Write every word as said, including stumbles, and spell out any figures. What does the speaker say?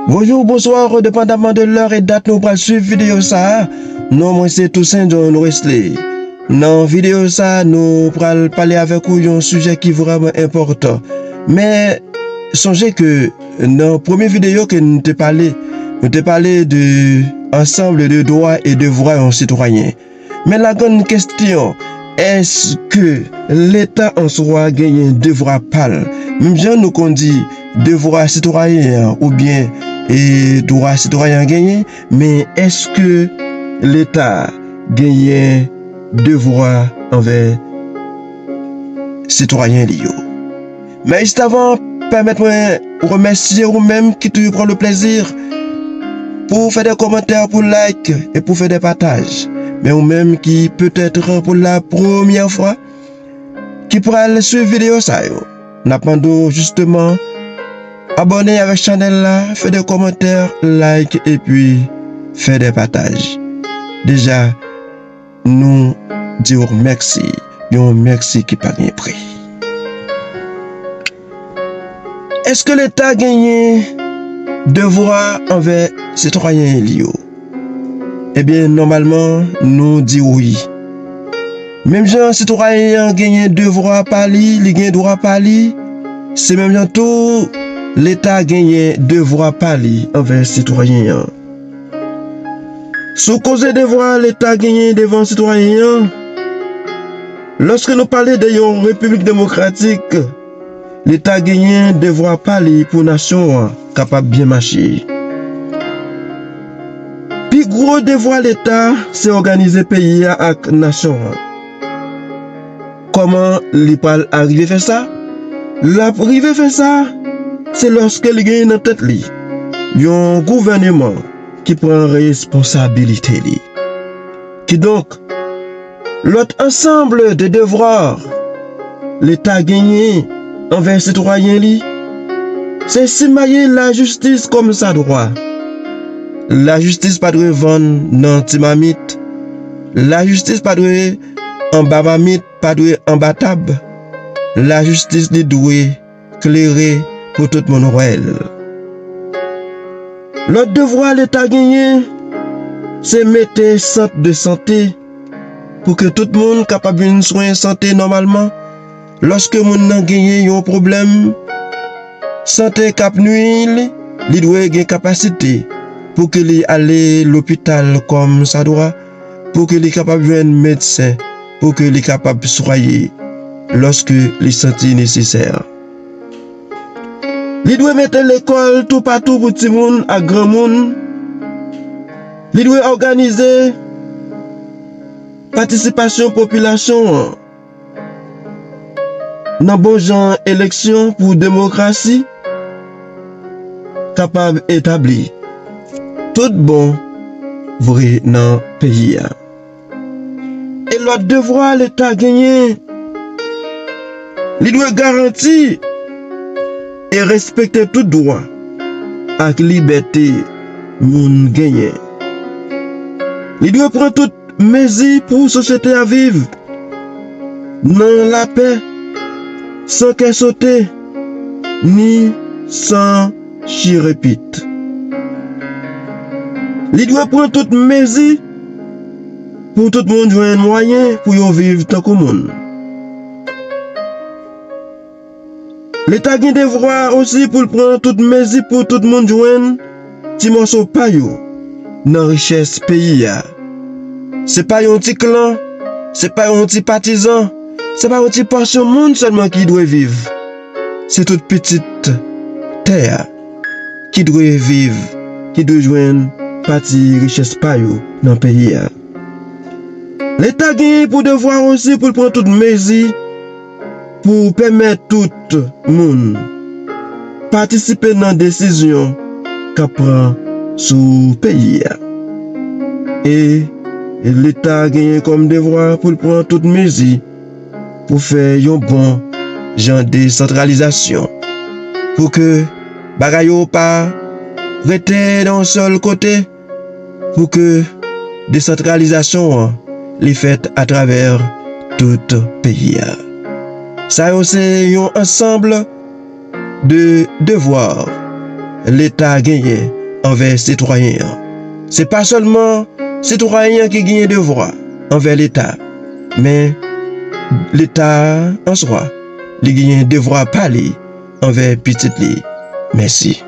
Bonjou, bonswa, depandaman de lè e dat nou pral swiv videyo sa a. Non mwen se Toussaint John Wesley. Nan videyo sa a, nou pral pale avèk ou yon sijè ki vrèman enpòtan. Men, sonje ke nan premye videyo ke nou te pale, nou te pale de ansanm de dwa e devwa yon sitwayen. Men la grann kestyon, èske Leta an swa genyen devwa pa l? Menm jan nou konn di devwa sitwayen an oubyen e dwa sitwayen an genyen, men èske Leta genyen devwa anvè sitwayen li yo? Men jis avan, pèmèt mwen remèsye ou menm ki toujou pran le plezi pou fè de kòmantè, pou like e pou fè de pataj. Men ou menm ki petèt pou la premyè fwa ki pral swiv videyo sa yo, n ap mande w jisteman abòne avèk chanèl la, fè de kòmantè, like epi fè de pataj. Deja, nou di w mèsi, yon mèsi ki pa gen pri. Èske Leta genyen devwa anvè sitwayen li yo? Ebyen, nòmalman, nou di wi. Menm jan sitwayen an genyen devwa pa li, li gen dwa pa li, se menm jan tou Leta genyen devwa pa li anvè sitwayen an. Sou koze devwa Leta genyen devan sitwayen an, lòske nou pale de yon repiblik demokratik, Leta genyen devwa pa li pou nasyon an kapab byen mache. Pi gwo devwa Leta se òganize peyi a ak nasyon an. Kòman li pral arive fè sa? L ap rive fè sa, se lòske li genyen nan tèt li yon gouvèneman ki pran responsabilite li. Kidonk, lòt ansanm de devwa Leta genyen anvè sitwayen li, se simaye lajistis kòmsadwa. Lajistis pa dwe vann nan ti mamit. Lajistis pa dwe anba mamit, pa dwe anba tab. Lajistis li dwe klere pou tout moun wè l. Lòt devwa Leta genyen, se mete sant de sante pou ke tout moun kapab jwenn swen sante nòmalman. Lòske moun nan genyen yon pwoblèm sante k ap nwi li, li dwe gen kapasite pou ke li ale lopital kòmsadwa, pou ke li kapab jwenn medsen, pou ke li kapab swaye lòske li santi nesesè. Li dwe mete lekòl toupatou pou timoun ak granmoun. Li dwe òganize patisipasyon popilasyon an nan bon jan eleksyon pou demokrasi kapab etabli tout bon vre nan peyi a. E lòt devwa Leta genyen, li dwe garanti e respekte tout dwa ak libète moun genyen. Li dwe pran tout mezi pou sosyete a viv nan lapè, san kè sote, ni san chire pit. Li dwe pran tout mezi pou tout moun jwenn mwayen pou yo viv tankou moun. Leta gen devwa osi pou l pran tout mezi pou tout moun jwenn ti mòso pa yo nan richès peyi a. Se pa yon ti klan, se pa yon ti patizan, se pa yon ti pòsyon moun sèlman ki dwe viv. Se tout pitit tè a ki dwe viv, ki dwe jwenn pati richès pa yo nan peyi a. Leta gen pou devwa osi pou l pran tout mezi pou pèmèt tout moun patisipe nan desizyon k ap pran sou peyi a. E Leta genyen kòm devwa pou l pran tout mezi pou fè yon bon jan desantralizasyon, pou ke bagay yo pa rete nan yon sèl kote, pou ke desantralizasyon an li fèt atravè tout peyi a. Sa yo se yon ansanm de devwa Leta genyen anvè sitwayen an. Se pa sèlman sitwayen an ki genyen devwa anvè Leta, men Leta an swa, li genyen devwa pa li anvè pitit li. Mèsi.